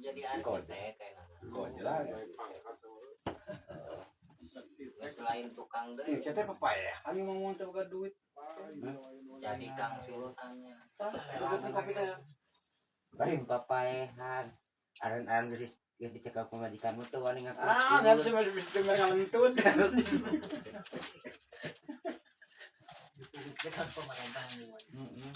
Jadi arsitek kayaknya. Kok jelas. Selain tukang deui. Ih, teh papaehan mau mau teu boga duit. Jadi kang sulutannya. Duit kopi teh. Lain papaehan. Aran-aran geus geus dicekal pamajikanmu tuh wani ngaku. Ah, nggak bisa masih bisa ngalentut. Dekat pemerintah nih. Heeh.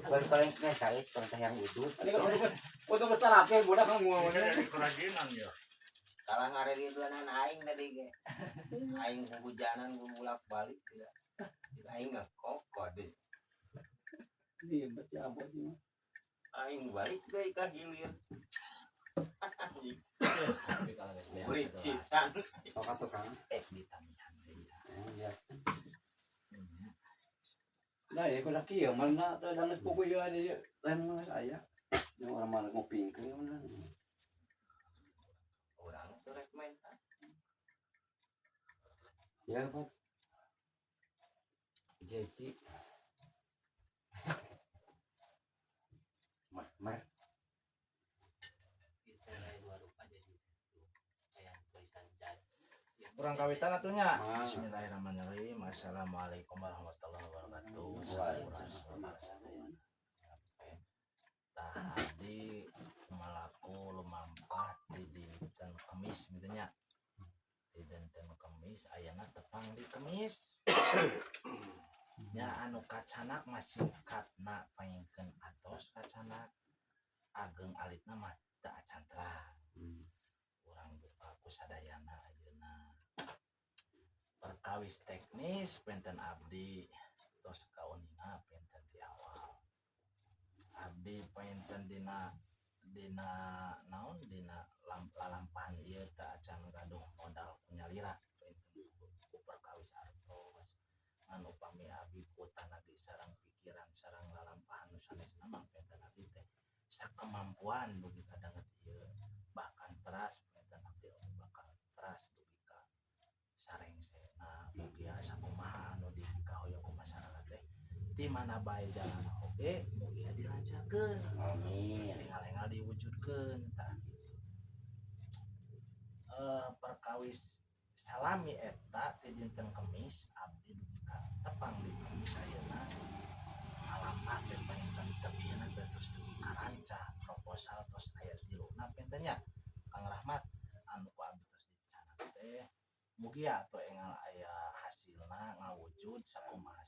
Paling paling nggak sakit perintah yang udut. Ini kan untuk mesti rapi budak kan mau. Kerajinan ya. Kalah ngarerideunan aing tadi ge. Aing hujanan bolak-balik tidak. Aing ngekokot deh. Ribet ya abot ini. Aing balik deui ka hilir. Tapi kalau geus beres Bericitan. Sok atuh Kang. eh ditamihan deui. Iya. Nah, ya kudu kieu mana teh danes pugu ieu ada ieu lain mah aya. Yang orang mana ngopingkeun mana. Urang tuh rek main. Ya, Pak. Jesse. Mah, mar. Kita dua rupa jadi. Kayak tulisan jad. Kurang kawitan atunya. Ah. Bismillahirrahmanirrahim. Assalamualaikum warahmatullahi wabarakatuh. Waalaikumsalam. Tah abdi malaku lumampah di dinten Kemis gitu nya. Di dinten Kemis ayana tepang di Kemis. Nya anu kacanak masih katna pangingkeun atos kacanak ageng alitna mah teu acan terang. Urang buka ku sadayana ayeuna. Perkawis teknis penten abdi tos kauninga penten di awal. Abdi penten dina dina naon dina lalampahan ieu teu acan gaduh modal kunyalira penten ku perkawis artos ngan upami abdi ku tanagi sareng pikiran sareng lalampahan nu sanesna mah penten abdi teh sakemampuan dugi ka danget ieu, bahkan teras penten abdi oge bakal teras dugi ka sarengsena. Mugia sakumaha anu dipikahoyong ku masyarakat teh di mana bae jalan oge mugia dilancarkeun. Amin. Engal-engal diwujudkeun tah gitu. Perkawis salami eta ti dinten Kemis abdi dugi ka tepang di Kemis ayeuna alamat teh panginten tebihna teh tos dugi ka rancah proposal tos aya tiluna penten nya Kang Rahmat anu ku abdi tos dicanang teh mugia atuh engal aya hasilna ngawujud sakumaha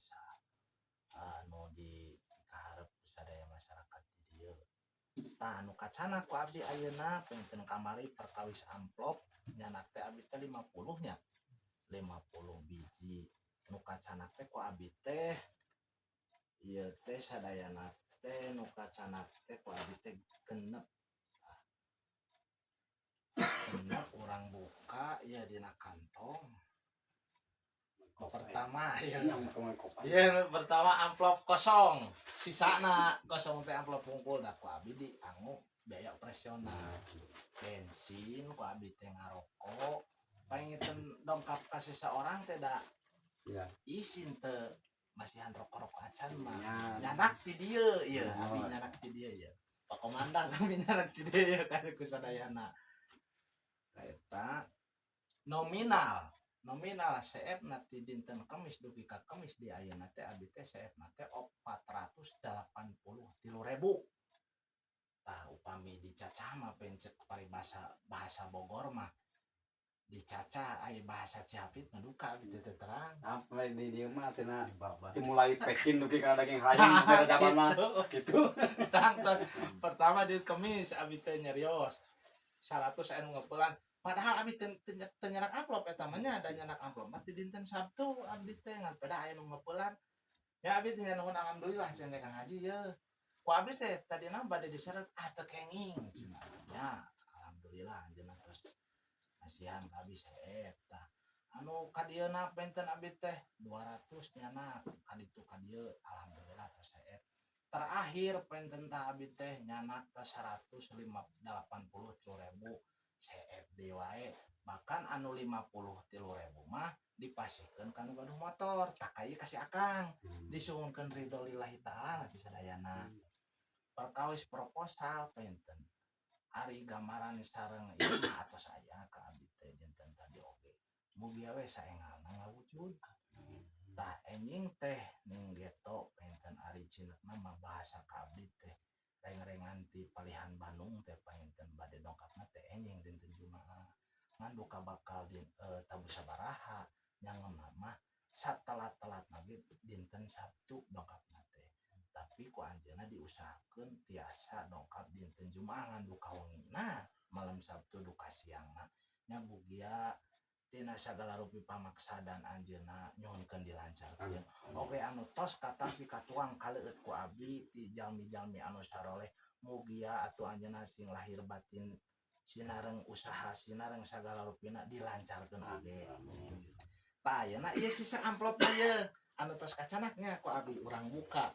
anu di kaharep sadaya masyarakat di dieu. Tah anu kacana ku abdi ayeuna penten kamari perkawis amplop nyanak teh abdi teh 50 nya. 50 biji nu kacana teh ku abdi teh ieu teh sadayana teh nu kacana teh ku abdi teh genep. Genep urang buka ya dina kantong. Pertama ya. Iya, pertama amplop kosong, sisana kosong teh amplop pungkul dah ku abdi dianggo biaya operasional. Bensin ku abdi teh ngarokok, panginten dongkap ka seseorang teh da Ya. isin teu masihan rokok-rokok acan mah. Ya. Nyanak ti dieu ieu, Oh. abdi nyanak ti dieu ieu. Pak Komandan abdi nyanak ti dieu ieu ka ku sadayana. Eta nominal nominal CF na ti dinten Kemis dugi ka Kemis di ayeuna teh abdi teh CF na teh 483.000. Tah upami dicacah mah pencet paribasa bahasa Bogor mah dicacah aya bahasa Cihapit mah duka gitu teh terang. Apa di dieu mah tina dimulai pecin dugi kana daging hayam mere zaman mah gitu. Tang tos pertama di Kemis abdi teh nyerios 100 anu ngeupelan. Padahal abdi teu teu teu nyerak amplop eta mah nya, ada nyerak amplop mah di dinten Sabtu abdi teh ngan pada aya nu ngeupelan. Ya abdi teh nuhun alhamdulillah cenah Kang Haji ye. Ku abdi teh tadina bade diseret ah teu kenging cenah. Ya alhamdulillah anjeunna terus masihan ka abdi seep tah. Anu ka dieuna penten abdi teh 200 nyanak ka ditu ka dieu alhamdulillah tos seep. Terakhir penten tah abdi teh nyanak teh 183.000 CFD wae, bahkan anu 53.000 mah dipasihkeun ka nu gaduh motor tak ieu kasih akang disuhunkeun ridho lillahi ta'ala ti sadayana. Perkawis proposal penten Ari gambaran sareng ieu mah atos aya ka abdi teh dinten tadi oge. Mugia we saengalna ngawujud. Tah, enjing teh ning geto panginten ari cinetna mah bahasa ka abdi teh reng-rengan ti palihan Bandung teh panginten bade dongkapna teh enjing dinten Jumaah. Ngan duka bakal di tabuh sabaraha nyangemna mah satelat-telatna ge dinten Sabtu dongkapna teh. Tapi ku anjeunna diusahakeun tiasa dongkap dinten Jumaah ngan duka wengina malam Sabtu duka siangna. Nya mugia tina sagala rupi pamaksadan anjeunna nyuhunkeun dilancarkeun. Oge anu tos katampi katuang kaleueut ku abdi ti jalmi-jalmi anu saroleh, mugia atuh anjeunna sing lahir batin sinareng usaha sinareng sagala rupina dilancarkeun oge. Tah, ayeuna ieu sisa amplop ieu anu tos kacanaknya ku abdi urang buka.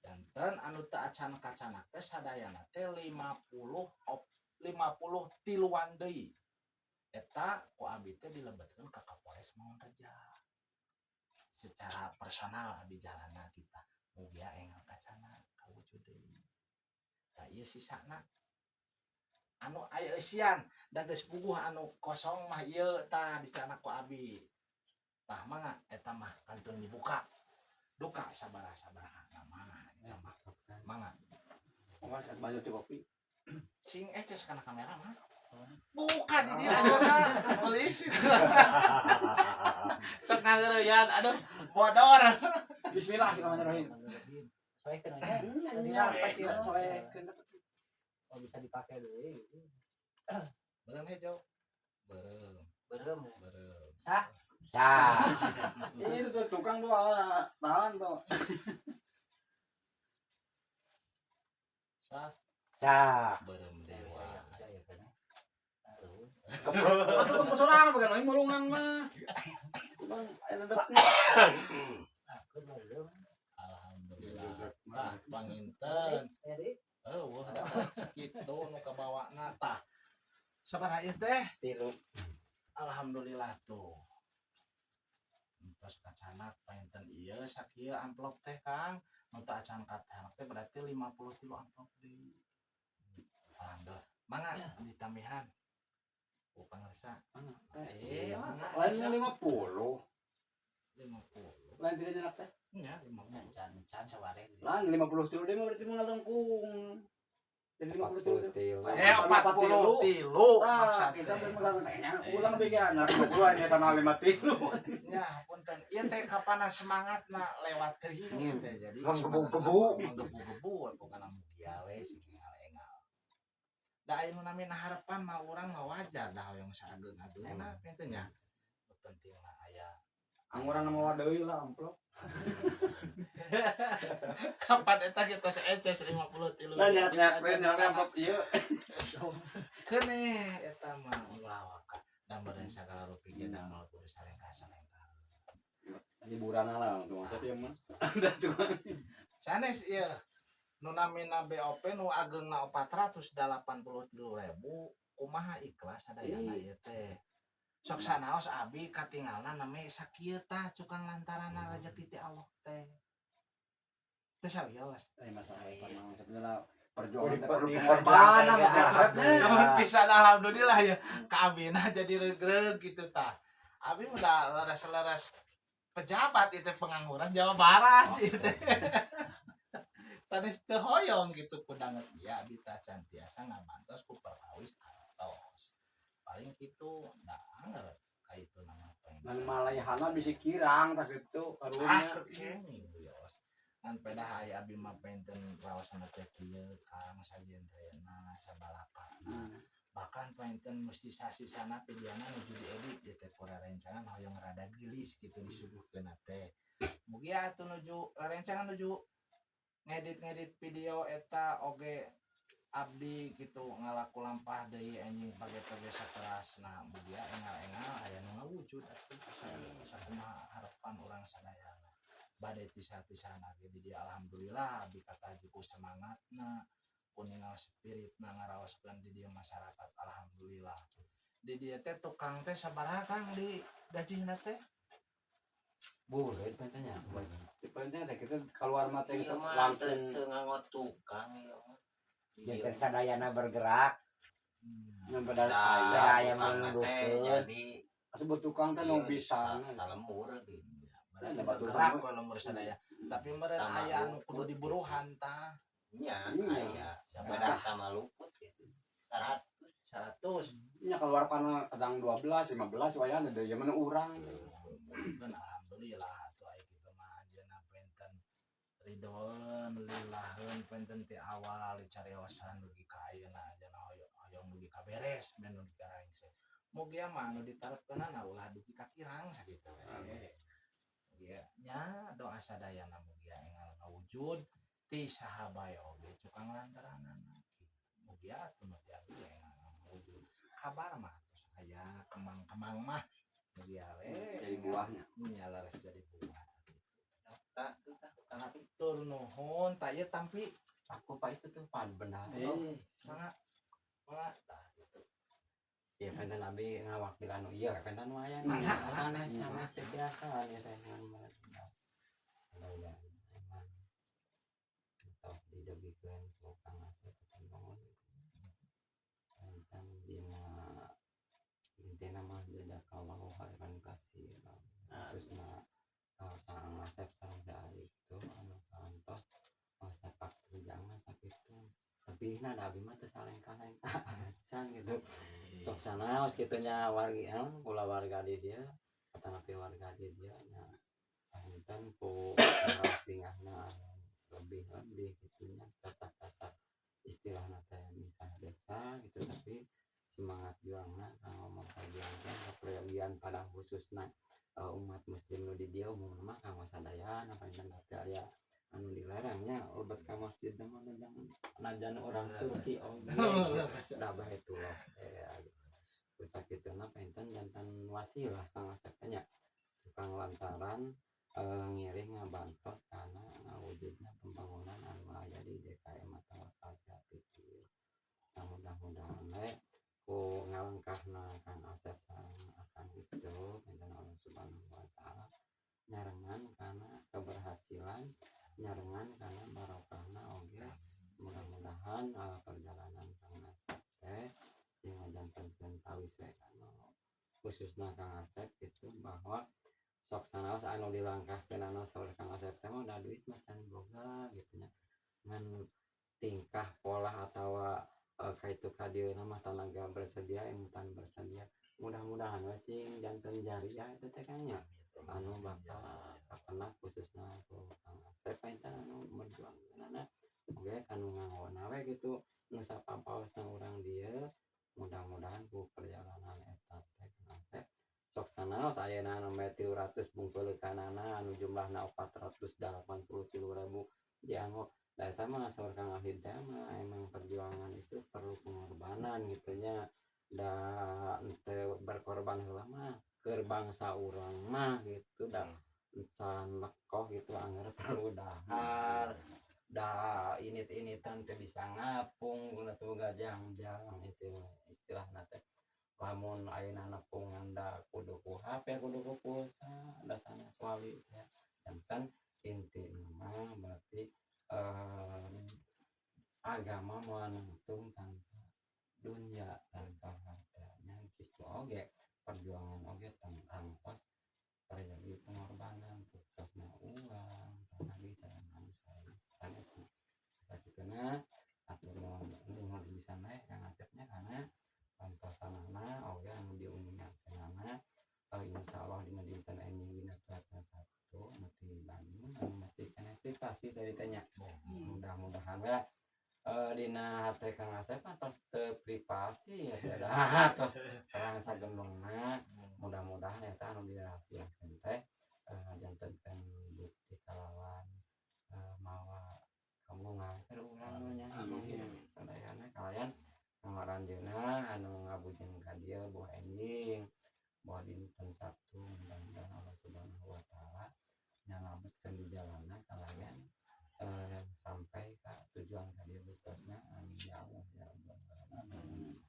Janten anu teu acan kacanak teh sadayana teh 50 tiluan deui. Eta ku abdi teh dilebetkeun ka Kapolres Mangunreja. Secara personal abdi jalana kita mugia enggal kacanak kawujud deui. Tah, ieu sisana anu aya eusian da geus puguh anu kosong mah ieu tah dicanak ku abdi. Tah, mangga eta mah kantun dibuka. Duka sabaraha-sabaraha mangga eta mah. Mangga. Oh, baju kopi. Sing eces kana kamera mah. Buka di dia ayeuna polisi. Sok ngageureyan, aduh, bodor. Bismillahirrahmanirrahim. Soekeun we nya. Tadi sampai sih. Soekeun. Oh, bisa dipakai deui. Beureum hejo. Beureum, Beureum. beureum. Sah. Ini tuh tukang tuh tahan tuh. Sah, Sah. beureum dewa. Atau tuh sorangan bukan lain mulungan mah. Bang, ayo ledeknya. Alhamdulillah. Tah, panginten. Eueuh da sakitu nu kabawana tah. Sabaraha ieu teh? 3. Alhamdulillah tuh. Entos kacanak panginten ieu sakieu amplop teh, Kang. Nu teu acan kacanak teh berarti 53 amplop deui. Alhamdulillah. Mangga ditambihan. Ku pangersa. Mangga. Lain 50. 50. Lain tidak nyerak teh. Nya 50. Can can saware. Lain 50 tilu deh mah berarti mau ngalengkung. Jadi 50 tilu. 43 Ah, maksud kita teh. belum ulang tanya, ulang bikin anak 20 aja sana 5 tilu. Nya punten. Ieu teh kapanan semangatna lewat teuing ieu teh jadi Menggebu-gebu. Menggebu-gebu pokona mugia we sing engal-engal. Da aya nu namina harapan mah urang mah wajar da hoyong saageng-ageungna punten nya. Nu penting mah aya. Anguran nama deui lah amplop. Kapan eta kita seeces 53. Lah nyerak nyerak amplop ieu. Keuneh eta mah ulah waka. Da meureun sagala rupi ge damel kudu salengkah-salengkah. Hiburan lah tuh tapi yang mah. Ada tuh. Sanes ieu nu namina BOP nu ageungna 483.000 kumaha ikhlas sadayana ieu teh. Sok sanaos abi katingalna name sakieu tah cukang lantaranna rezeki ti Allah teh. Teu sawios. Masalah eta mah sebenarnya perjuangan teh perlu Di- pengorbanan di- maksudnya. Nuhun pisan, alhamdulillah ya ka abina jadi regreg gitu tah. Abi udah leres-leres pejabat itu pengangguran Jawa Barat itu. Sanes teu hoyong gitu kudanget ieu abi tah can tiasa ngabantos ku perkawis artos. Paling kitu da anger ka itu nama Ngan malayhana bisi kirang tah kitu Ah, karunya. teu kenging wios. Ngan pedah aya abi mah penten raosna teh kieu Kang sajentrena sabalakana. Bahkan penten mesti sasisana videona nuju diedit ieu teh ku rerencangan hoyong rada geulis gitu disuguhkeun teh. Mugia atuh nuju rerencangan nuju ngedit-ngedit video eta oge abdi gitu ngalaku lampah deui anjing page-page saterasna mugia engal-engal aya nu ngawujud atuh sakumaha harapan urang sadayana. Bade tisa-tisana ge di dieu alhamdulillah abdi kataji ku semangatna ku ningal spiritna ngaraoskeun di dieu masyarakat alhamdulillah. Di dieu teh tukang teh sabaraha Kang di gajihna teh? Boleh pentenya. Pentenya teh kita keluar mah teh Ieu mah langsung teu nganggo tukang ieu mah. Janten sadayana bergerak. Yang pada Nah, aya. Aya tukangna teh menundukkeun. jadi Sebut tukang teh nu ieu bisa. Salembur gitu. Berarti Ya, batur bergerak sama. we lembur sadaya. Tapi meureun Sama aya anu luput kudu gitu. diburuhan tah. Nya Iya. aya. Beda sama luput gitu. 100. 100. Nya keluar kana kadang 12, 15 wayahna deui mana urang. Kan alhamdulillah atuh aya kitu mah anjeunna penten ridoeun lillaheun penten ti awal dicariosan dugi ka ayeuna anjeunna hoyong hoyong dugi ka beres ben dugi ka rengse. Mugia mah anu ditarepkeunana ulah dugi ka kirang sakitu we. Mugia nya doa sadayana mugia enggal kawujud ti saha bae oge cukang lantaranana kitu. Mugia atuh nu ti abdi enggal kawujud. Kabar mah tos aya kembang-kembang mah mugia we Jadi buahnya. nya leres jadi buah. Tah, tuh tah, tukang api. Tur nuhun tah ieu tampi Aku pak itu tuh pan benar. eh mangga mangga tah gitu. Ya penten abi ngawakilan nu ieu penten nu aya. Mangga. Sanes sanes teh biasa ya teh ngan sadaya emang tos didegikeun ku Kang Asep bangun. Penten dina intina mah jazakallahu khairan katsiran. Khususna ka Kang Asep sareng Dai itu anu kantos sepak terjangna sakitu. Lebihna da abi mah teu salengkah-lengkah acan gitu. Sok sanaos kitu nya wargi kula warga di dieu atanapi warga di dieu nya panginten ku tingahna lebih-lebih gitu nya catak-catak istilahna teh misah desa gitu, tapi semangat juangna kanggo memperjuangkan keperyogian pada khususna umat muslim nu di dieu, umumna mah kanggo sadayana. Panginten tapi aya anu dilarangnya lebet ka masjid mah najan najan orang Turki oge da baetullah teh sakituna. Panginten janten wasilah Kang Asep nya tukang lantaran ngiring ngabantos kana ngawujudna pembangunan anu aya di DKM atau Kalsiapi. Nah, mudah-mudahan we ku ngalengkahna Kang Asep sareng akan itu panginten Allah Subhanahu wa taala nyarengan kana keberhasilan, nyarengan kana barokahna oge. Mudah-mudahan perjalanan Kang Asep teh sing ngajantenkeun tawis we anu khususna Kang Asep gitu, bahwa sok sanaos anu dilangkahkeun saur Kang Asep teh mah da duit mah can boga gitu nya, ngan tingkah pola atawa kaitu kadieuna mah tanaga bersedia, emutan bersedia. Mudah-mudahan we sing janten jariah eta teh Kang nya anu bakal kapenak khususna ku Kang Asep panginten anu merjuangkeunana oge kanu nganggona we gitu nu sapapaosna urang dieu. Mudah-mudahan ku perjalanan eta teh Kang Asep sok sanaos ayeuna nembe 300 bungkeulekanana anu jumlahna 483.000 dianggo. Da eta mah saur Kang Ahid teh mah emang perjuangan itu perlu pengorbanan gitu nya, da henteu berkorban heula mah keur bangsa urang mah gitu, da can lekoh gitu angger perlu dahar, da init-initan teu bisa ngapung guna teu boga jangjang itu istilahna teh. Lamun ayeuna nepungan da kudu ku HP, kudu ku pulsa, da sanes wali nya. Janten intina mah berarti agama moal nangtung tanpa dunya, tanpa harta nya kitu oge perjuangan oge tangtos terjadi pengorbanan tugasna uang tanah bisa anu sanesna. Sakituna atur nuhun nuhun bisa we Kang Asepnya karena pantosanana oge anu diuningakeunana. Insyaallah dina dinten enjing dina poe Sabtu anu ti Bandung anu mesti keneh privasi tadi teh nya. Mudah-mudahan we dina hate Kang Asep mah tos teu privasi ya teh, tos terang sagemblengna. Mudah-mudahan eta anu dirahasiakeun teh ngajantenkeun bukti kalawan mawa kamungan keur urang nya. Amin. Sadayana kalayan ngaranjeuna anu ngabujeng ka dieu buah enjing buah dinten Sabtu, mudah-mudahan Allah Subhanahu wa taala nyalametkeun di jalanna kalayan sampai ka tujuan ka dieu buktosna. Amin ya Allah ya Rabbal alamin.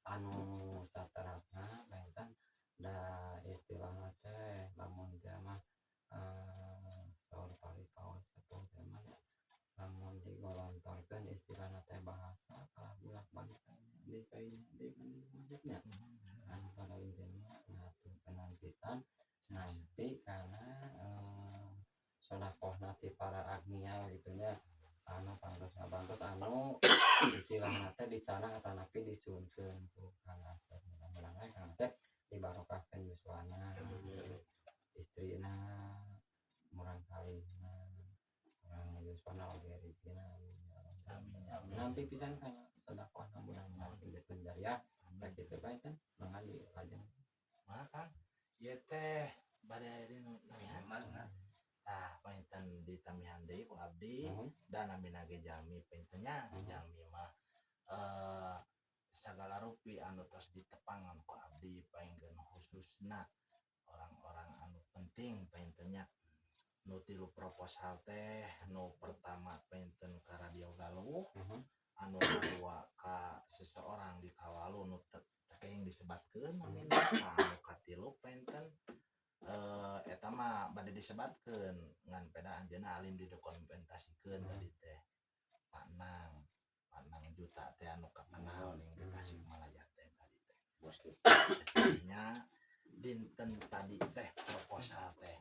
Anu saterasna panginten da istilahna teh lamun teh mah saur pari paos sepuh teh mah lamun digolontorkeun istilahna teh bahasa kayaknya deui kan maksudnya anu pada intinya ngahaturkeun pisan nampi karena sodakohna ti para agnia gitu nya, anu pantos ngabantos, anu istilahna teh dicanang atanapi disuhunkeun ku Kang Asep. Mudah-mudahan we Kang Asep dibarokahkeun yuswana, istrina, murang kalihna, urang yuswana oge rezekina, amin ya Allah. Amin, amin. Nampi pisan kana sodakohna, mudah-mudahan sedekah jariah sakitu bae kan, mangga dilajeng. Maka Kang, ieu teh bade aya deui nu namihan. Mangga. Tah, panginten ditamihan deui ku abdi Nuhun. Dan namina ge jalmi panginten nya, jalmi mah sagala rupi anu tos ditepangan ku abdi, paingkeun khususna orang-orang anu penting panginten nya. Nu tilu proposal teh, nu pertama panginten ka Radio Galuh, anu kadua ka seseorang di Kawalu nu teu kenging disebatkeun namina, anu katilu panginten eta mah bade disebatkeun ngan peda anjeunna alim didokumentasikeun. Tadi teh Pak Nang, Pak Nang Juta teh anu kakenal ning di Tasikmalaya teh tadi teh. Bos geus. Nya dinten tadi teh proposal teh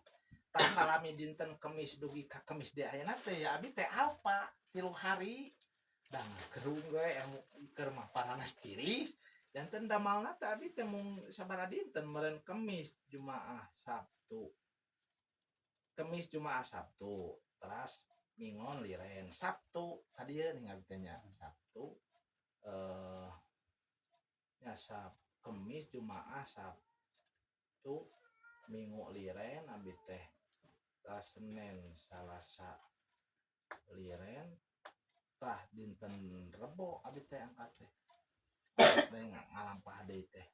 tak salami dinten Kemis dugi ka Kemis di ayeuna teh ya, abi teh alpa 3 hari dan kerung we emu keur mah paranas tiris. Janten damalna teh abi teh mung sabaraha dinten meureun, Kemis, Jumaah, Sabtu, Kemis, Jumaah, Sabtu, teras Mingon liren, Sabtu ka dieu ning abi teh nya. Sabtu nya Kemis, Jumaah, Sabtu, Minggu liren abi teh. Tah, Senin, Salasa liren, tah dinten Rebo abi teh angkat teh. Teh ngalampah deui teh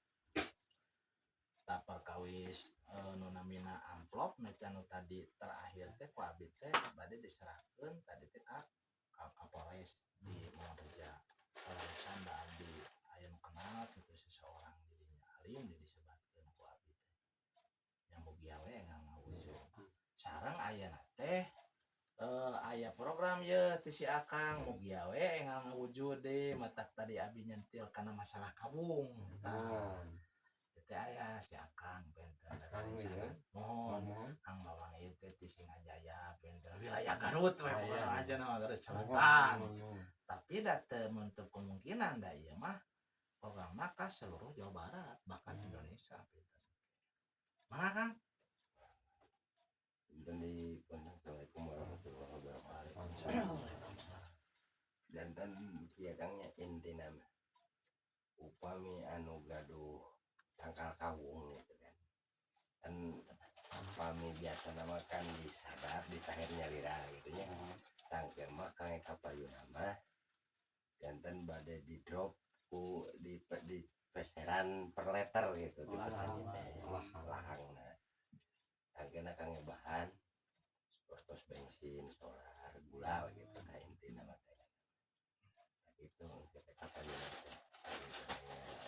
tah perkawis nu namina amplop meca nu tadi terakhir teh ku abi teh bade diserahkeun tadi teh ka Kapolres di Mangunreja. Kaleresan da abdi aya nu kenal gitu seseorang didinya alim di disebatkeun ku abdi teh yang mugia we ngawujud. Sareng ayeuna teh aya program ye ti si Akang, mugia we enggal ngawujud deui, matak tadi abi nyentil kana masalah kawung. Tah, teh aya si Akang benten. Akang ieu? Mohon. Mohon. Kang Bawang ieu teh ti Singajaya benten, wilayah Garut we. Oh, Pokona iya. aja nama Garut Selatan. Mohon. Tapi da teu menutup kemungkinan da ieu mah programna ka seluruh Jawa Barat, bahkan Indonesia benten. Mangga, Kang. Punten di punten. Assalamualaikum warahmatullahi wabarakatuh. Waalaikumsalam. Janten kieu Kang nya, intina mah upami anu gaduh tangkal kawung gitu kan, kan upami biasa nama kan disadap ditaher nyalira gitu nya. Tangke mah kang kapayuna mah janten bade di drop ku di peseran per liter gitu di petani teh lahangna. Tangkena kang bahan seperti bensin, solar, gula gitu. Nah, intina mah teh gitu kita kapayuna teh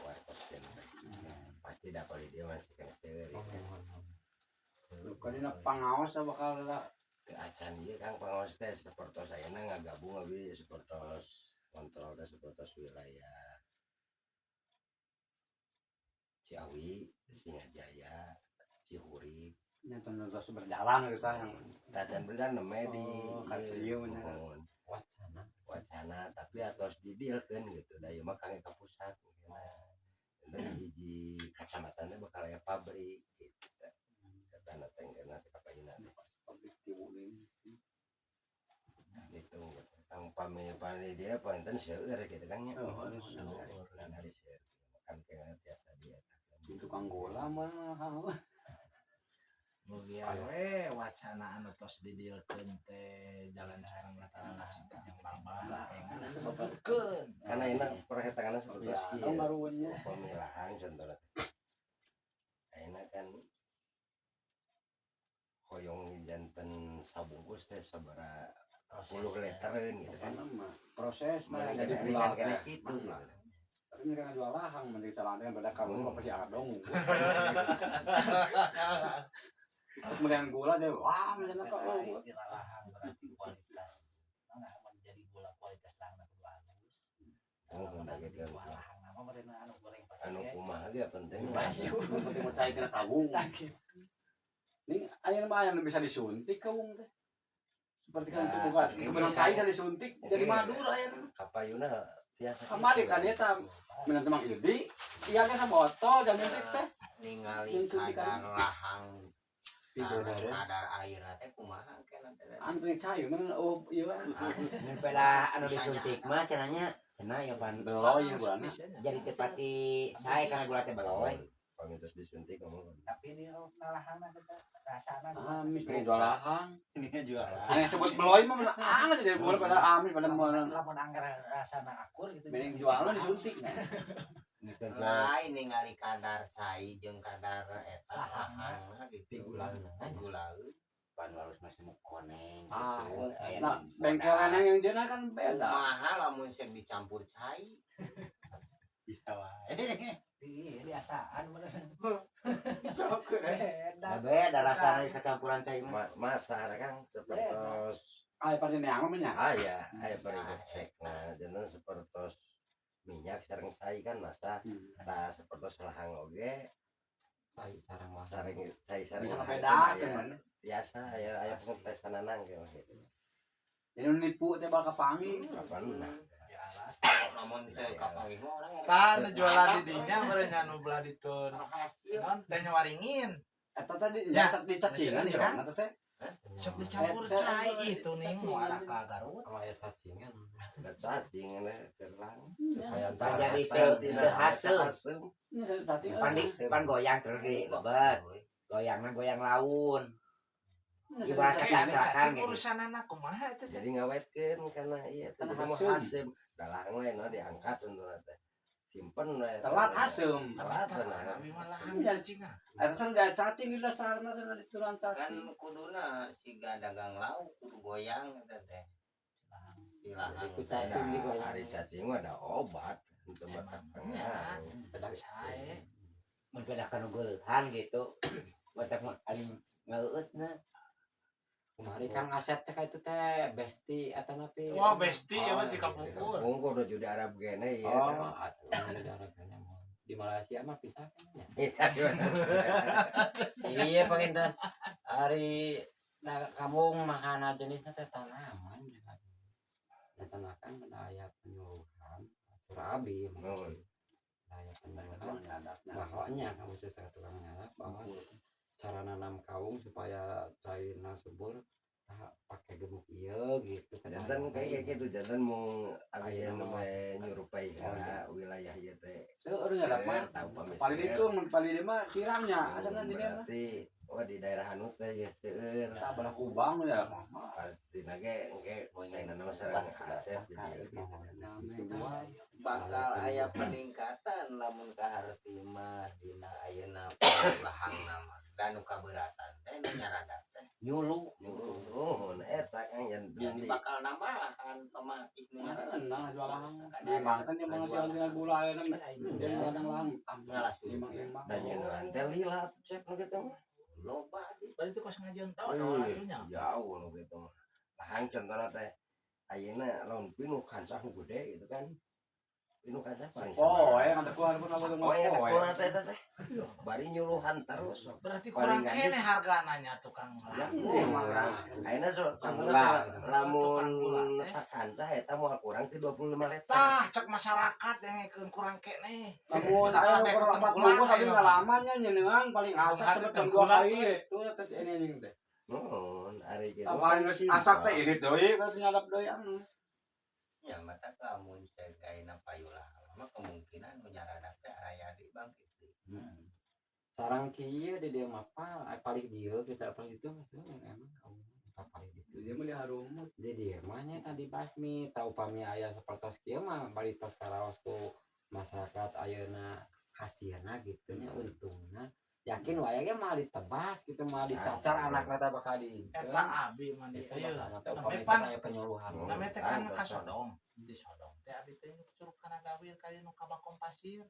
wartos teh pasti dapat di dia masih kena seueur. Mohon, mohon. Lu dina pangaos bakal lah. Teu acan ieu Kang, pangaos teh sapertos ayeuna ngagabung abi sapertos kontrol teh sapertos wilayah Ciawi, Singajaya, Cihurip. Nya tos berjalan gitu yang Tacan berjalan nembe di Oh, ka ieu, dieu nya. Mohon. Wacana. Wacana, tapi atos didilkeun gitu da ieu mah kangge ka pusat mungkin. Enten hiji kacamatan teh bakal aya pabrik gitu. Katana teh engkeuna teh kapayuna teh. Pabrik tiwu deui. Gitu Kang, pami pami dia panten seueur gitu kan nya. Oh, harus. Seueur seueur kan kayaknya tiasa dia. Tukang gula mah. Mugia we wacana anu tos didilkeun teh jalan sareng nasib jeung babah enggal ngawujudkeun. Karena ini perhitungannya seperti Ya, ieu. dong barunya. Pemilahan contohnya ayeuna kan hoyong janten sabungkus teh sabaraha puluh litereun gitu kan. Mah proses nah Mana jadi jadi gula kan kena teh. gitu gitu. Tapi mereka jual lahang mending celana pada kamu apa sih adong. Kemudian gula deh, wah misalnya kok oh. Istilah lahang berarti kualitas. Mana menjadi gula kualitas lahang kudu halus. Oh, Kalau gitu. jual lahang nama mah meureun anu goreng Anu kumaha ge penting. Baju. Penting mau cai tina kawung. Tah gitu. Ini aya mah aya nu bisa disuntik kawung teh. Seperti kan Nah, bukan ini kebenaran cai bisa disuntik jadi madur aya nu. Kapayuna tiasa. Kamari kan eta minang temang Idi, iya kan sama botol dan nyuntik teh. Ningali Yang suntikan. kadar lahang Si sareng dodare. kadar air teh kumaha kena teh. Anu teh cai mana oh iya. Mun peda anu disuntik mah cenahnya cenah ya pan Beloy ya bulan. jadi tepati sae karena gula teh beloy. Pami tos disuntik ngomong. Tapi di lahangna kita rasana Amis pengen jual lahang. Ini jualan. Aneh sebut beloy mah mana aneh jadi boleh pada amis pada mana. Lamun anggar rasana akur gitu. Mending jualan disuntik nah. Gitu. Lain ningali kadar cai jeung kadar eta lahangna gitu. Gulana. Gulaeun. Pan halus masih mau koneng Ah, gitu. Aya nah, nu bengkelan yang jeuna kan beda. Kumaha lamun sek dicampur cai? Bisa wae. Di biasaan bener. Sok. Beda. Nah, beda rasana kecampuran cai mah. Masa Kang sepertos Ah, pada neang mah nya. aya aya bari cek. Nah, janten sepertos minyak sareng cai kan masa tah sepertos lahang oge Cai sareng lahang. sareng cai sareng Bisa lahang beda teh aya. kan. Biasa aya aya pengetesanana gitu. Jadi nu nipu teh bakal kapangi. Kapan nah. Lamun teu kapanggih mah orang Tah nu jualan di dinya meureun nya nu belah ditu. Hasil. Non teh nyawaringin. Eta tadi Ya. ya dicacingan Nah, jerona teh. Sok dicampur cai itu nih mau arah ka Garut. Sama aya cacingan. Da cacing nah kerang. Supaya Pan jadi Tina teu haseum. haseum. Ini tadi Pan di pan goyang terus di lebet. Goyangna goyang laun. Ibarat Kayak ada cacakan cacing gitu. urusan anak kumaha eta teh. Jadi ngawetkeun karena ieu teh Karena jadi mau haseum. haseum. Da lahang we no diangkat contohna teh. Simpen we. Telat haseum. Telat nah. Abi mah lahang Iya. cacingan. Eta kan udah cacing di dasarna teh di turunan Kan cacing. kuduna siga dagang lauk kudu goyang eta teh. Si lahang. Ikut cacing Nah, digoyang. ari cacing mah ada obat untuk mata Emangnya. pengaruh. Sae. Mun peda kanu geuleuhan gitu. Batak mah aing ngeueutna. Kemari Kang Asep teh ka itu teh besti atau napi. Wah, besti ya mah di kapungkur. Kapungkur udah jadi Arab gene ya. Oh, atuh di Arab gene mah. Di Malaysia mah pisah kan ya. Iya, gimana? Iya panginten ari nah, kampung makanan jenisnya teh tanaman ya kan. Ya tanakan aya penyuluhan surabi Nuhun. aya penyuluhan bahwanya khusus ke tukang nyalap bahwa cara nanam kawung supaya cairna subur tah pakai gemuk ieu gitu kan Jantan kayak gitu jantan mau abi Ayeuna anu mah. nyurupai kana wilayah ieu teh. Seueur nya mah. Tahu pami Paling itu mun paling di mah sirangnya asalna di dia mah. Berarti oh di daerah anu teh ya seueur. Tah belah kubang ya mah. Pasti nage engke ayeuna mah sareng Asep jadi gitu. Bakal aya peningkatan lamun kaharti mah dina ayeuna lahangna mah. Dan nu kaberatan teh nu nyaradak teh Nyulu. nyuruh. Nuhun eta Kang yang Jadi bakal nambahan otomatis nu nyaradak. Nah, jual lahang. Imbang kan yang menghasilkan tina gula ayeuna dia ladang lahang. Ngalas Imbang-imbang. Dan nyeuneuhan teh lila atuh cep nu kitu mah. Loba di Berarti itu kos ngajian tau Wih, atunya. jauh nu kitu mah. Lahang contohna teh ayeuna lamun pinuh kancah nu gede gitu kan. Pinuh kancah paling Oh, ya kan keluar pun apa tuh Poe teh teh eta teh. Bari nyuluhan terus. Berarti Paling kurang gadis. kene hargana nya tukang Ya, lahang. kurang. Ayeuna so contohna gula. teh lamun Tukang gula teh. sakancah eta moal kurang ti 25 liter. Tah cek masyarakat yang ngekeun kurang kene. Lamun Tak aya sampai kurang ketemu empat gula bungkus tapi ayeuna mah. ngalamannya nyeuneuan paling asak Harga sebet jam tengkulak 2 kali itu teh ini anjing teh. Nuhun, ari kitu. Paling geus asak teh irit deui ka nyadap deui anu. nya mata lamun segaina payu lahang mah kemungkinan nu nyaradak teh araya di bangkit deui. Sarang kieu di dieu mah pal paling dieu kita paling itu maksudnya emang kawung paling ditu. Dia mah diharumut. Di dieu mah nya tadi basmi tau pami aya sapertos kieu mah bari tos karaos ku masyarakat ayeuna hasilna gitu nya untungna yakin wae ge mah ditebas gitu mah dicacar Ah, anakna teh bakal di Eta abi mah di Itu ieu. bakal teh Nembe upami pan tos aya penyuluhan. namanya teh kan Ah, ka Sodong. Di Sodong teh abi teh nyuruh kana gawir ka nu ka Bakong Pasir.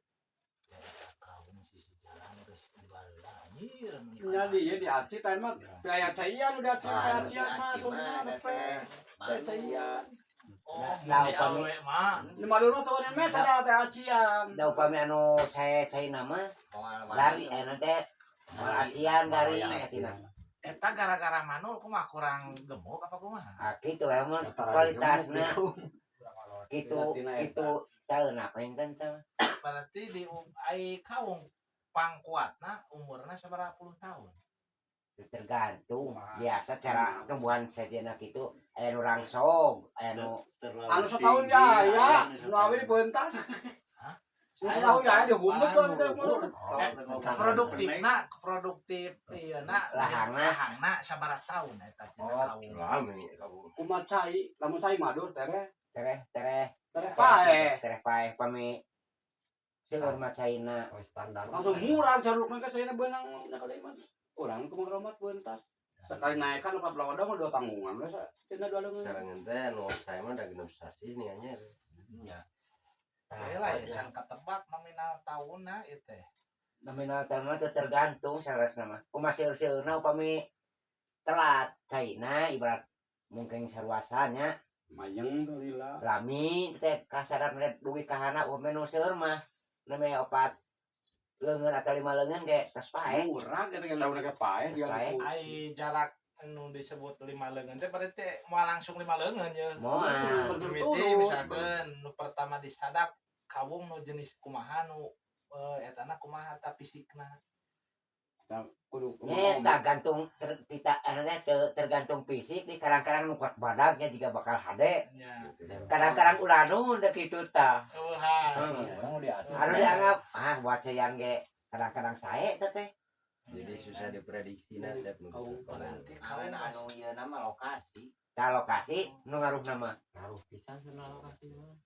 Ya eta kawung sisi jalan geus di baheula anjir meuni Nya di ieu di aci teh mah aya caian udah aci Ah, acian mah di aci sumna mah teh. teh. Aya caian. Oh, Nah, di upami- awewe mah. Di Madura tuh kan mesa da teh acian. Da upami anu saya cai nama Moal lari wani. nanti moal acian dari acina. Eta gara-gara manul kumaha, kurang gemuk apa kumaha? Ah, kitu emang kualitasna kitu kitu tahu apa enten teh. Berarti di ai kawung pangkuatna umurna sabaraha puluh tahun? Tergantung, biasa cara tumbuhan sejenak itu aya nu rangsog, aya nu Terlalu Anu setahun tinggi, ya ya, anu nu awi dipentas. Hah? Nu setahun ya dihumut tuh teh mulut. Produktifna, produktif ieu na. Lahangna. Lahangna sabaraha tahun eta tina Oh, kawung? lami kamu. Kumaha cai, lamun cai madur tereh, Tereh tereh. Tereh paeh. Tereh paeh pami seueur mah caina. Oh, standar. Langsung murah carukna kan caina beunang na kali mah. Urang kumaha romat bentas. Sekali naikkan empat belas odong dua tanggungan we tina dua leungeun. Sekarang teh nu saya mah udah 6 sasih nih nya. Nya. Lah ya can ketebak nominal tahunna ieu teh. Nominal tahunna teh tergantung saresna mah. Kumaha seueur-seueurna, upami telat caina ibarat mungkin saruasanya. Mayeng tuh lila. Lami teh kasaran teh dugi kahana, upami nu seueur mah namanya 4 leungeun atau 5 leungeun ge tos paeh. Murah gitu kan daunna ge paeh dia. Paeh. Ai jarak nu disebut 5 leungeun teh berarti moal langsung 5 leungeun ya? Moal. Mimiti misalkan nu pertama disadap kawung nu jenis kumaha, nu etana kumaha ta fisikna? Kudu. Nyeta gantung ter, tita anu teh tergantung fisik di kadang-kadang nu kuat badagnya juga bakal hade. Nya. Kadang-kadang ulah nu da kitu tah. Eueuhan. Urang diatur. Anu dianggap ah buat sayan ge kadang-kadang sae teh teh. Jadi susah diprediksi nasib nu gitu. Berarti Kalian kalian anu ieu nama lokasi. Tah, lokasi nu ngaruh nama. Ngaruh pisan cenah lokasi mah.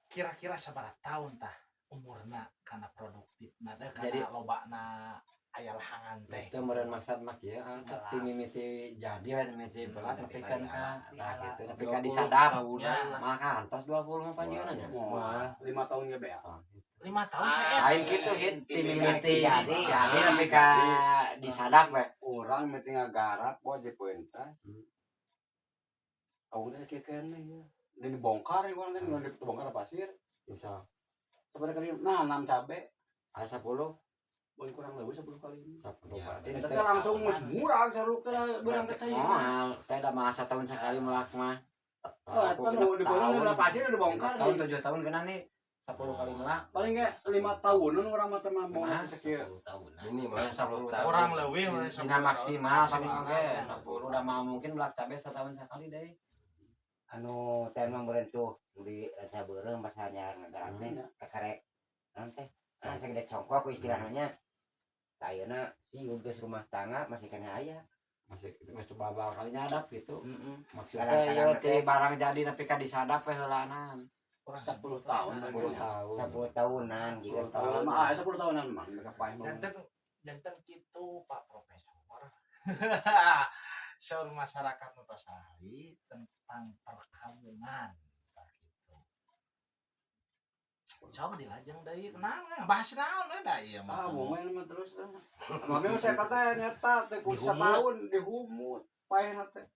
Kira-kira sabaraha tahun tah umurna kana produktifna teh, kana Jadi- lobana aya lahangan teh? Itu meureun maksud mah kieu, ah, ti mimiti jadi lah mimiti belat Nepi nepi ka kan ka diala. tah gitu nepi ka disadap. Ya. Maka antos 20 mah panjeunna nya. Wah, 5 tahun ge beak. 5 tahun Ah, saya. Lain kitu hit ti mimiti Jadi. jadi nepi ka disadap we. Urang mesti ngagarap buat di pentas. Aku teh kieu keneh ya. Ini dibongkar ya urang teh, nu dibongkar pasir. Bisa. Sebenarnya kali nanam cabe, Ah, 10. boleh kurang lebih 10 kali ini. 10 Ya, berarti Eta teh langsung geus murah saruk teh beurang teh cai. Moal, teh da mah setahun sekali melak mah. Oh, eta nu dibongkar udah pasir udah dibongkar. Tahun 7 tahun kena nih 10 kali melak. Paling ge 5 tahunan urang mah teh mah mau Nah, sakieu. 10 tahunan. Ini mah 10 tahun. Kurang lebih mulai Dina 10 tahun. maksimal paling Maksimal. oge 10 udah mau mungkin melak cabe setahun sekali deh. Anu teh mah meureun tuh di Ranca Beureum pas hanya ngagarap teh kakarek naon teh, ah, sagede congkok ku istilahnya. Tah, ayeuna sih geus rumah tangga masih kena aya. Masih geus babal kali nyadap gitu. Heeh. Maksudnya Kadang-kadang ieu ti teh- barang jadi nepi ka disadap we heulanan. Kurang 10 tahun. 10 tahun. 10 tahunan gitu. 10 tahunan mah, ah, 10 tahunan mah mereka paeh mah. Janten janten kitu, Pak Profesor. Saur masyarakat nu tos ahli tentang perkawungan tah kitu. Sok dilajeng deui, naon bahas naon we da ieu Ah, mah. mau main mah terus lah. Mami mah saya kata nyata teh ku Dihumut. setahun dihumut. Paeh teh.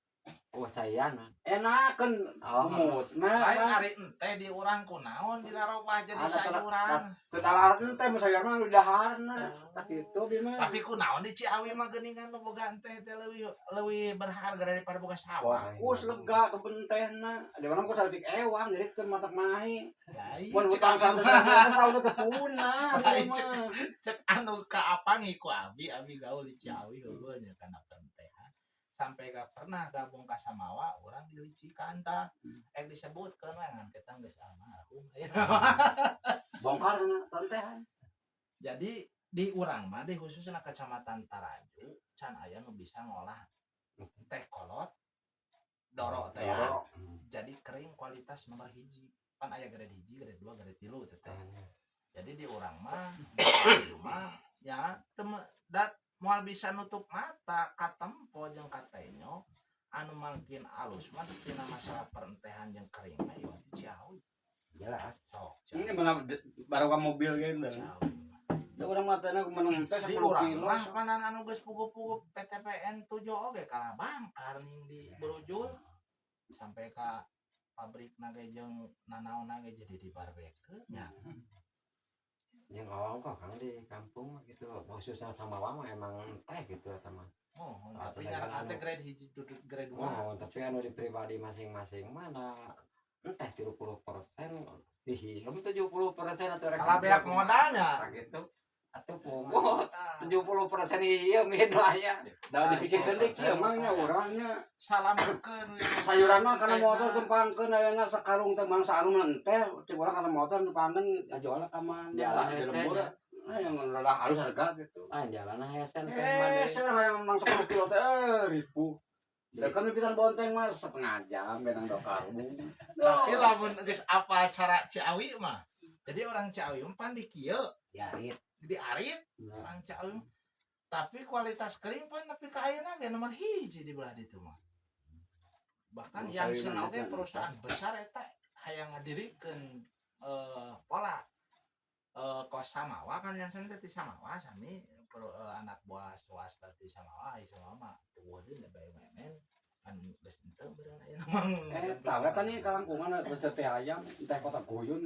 Oh, caian mah. Enakeun Oh. humut. Nah, Lain nah. ari enteh di urang kunaon dirarobah jadi Ada sayuran. Teu dalaran teh mun sayur mah daharna. Tah kitu bi mah. Tapi kunaon di Ciawi mah geuningan nu boga enteh teh leuwih leuwih berharga daripada boga sawah. Kus lega kebun tehna. Di mana ku saeutik ewang jadi teu matak mahi. Ya, iya, Mun cek hutang anu- 100 tahun teu punah. Lain Ieu mah. Cek anu kaapangi ku abi, abi gaul di Ciawi heueuh nya kana pentehan. Sampai gak pernah gabung ka Samawa urang dilicikan tah. Ek disebutkeun we ngan kita geus almarhum. Bongkar sana tontehan. Jadi di urang mah di khususnya Kecamatan Taraju can aya nu bisa ngolah teh kolot doro teh ya. Doro. Jadi kering kualitas nomor hiji pan aya grade 1, grade 2, grade 3 teh teh. Jadi di urang mah di Taraju mah ya teme dat moal bisa nutup mata katempo jeung katenyo anu makin alus mah tina masalah perentehan jeung kering mah ieu di Ciawi. Jelas. Sok Ini Ciawi. mana baru ka mobil gitu. Ciawi. Da urang mah teh menung teh Di 10 urang kilo. mah panan anu geus puguh-puguh PTPN 7 oge kalah bangkar ning di Berujul sampai ka Pabrik ge jeung nanaonna ge jadi dibarbekeun nya. Jeung awal kok Kang di kampung mah gitu, khususnya sama mah emang teh gitu eta mah. Oh, Ah, tapi sedangkan nyaran teh anu- grade 1 duduk grade 2. Oh, tapi anu di pribadi masing-masing mah da entah 30% dihium 70% atau Kalau beak modalnya. gitu. Atuh pogo 70% iya min aya. Da dipikirkeun deui kieu mah nya urang nya. Salametkeun. Sayuran mah kana motor tumpangkeun ayeuna sakarung teh mang saarung teh cek urang kana motor tumpangkeun ngajualna ka mana. Jalan Di hese lembur. nya. Ah yang udah halus harga gitu. Ah, jalan hese teh mah Eh, deui. sekarang yang mang 10 kilo teh ribu. Da kan pisan bonteng mah setengah jam benang dok karung. Tapi lamun geus apal cara Ciawi mah. Jadi orang Ciawi mah pan di kieu, Diarit. di arit Nah, orang Ciawi mah. Tapi kualitas kering pan nepi ka ayeuna ge nomor 1 di belah ditu mah. Bahkan Oh, Jansen Ciawi mah oge eta. perusahaan besar eta hayang ngadirikeun pola kos Samawa kan Jansen teh ti Samawa sami anak buah swasta ti Samawa, ai Samawa mah tuh deui da BUMN kan geus henteu beureun ayeuna mah. Eh, tahu kan ini kalangkungan besar teh ayam, teh kota guyun.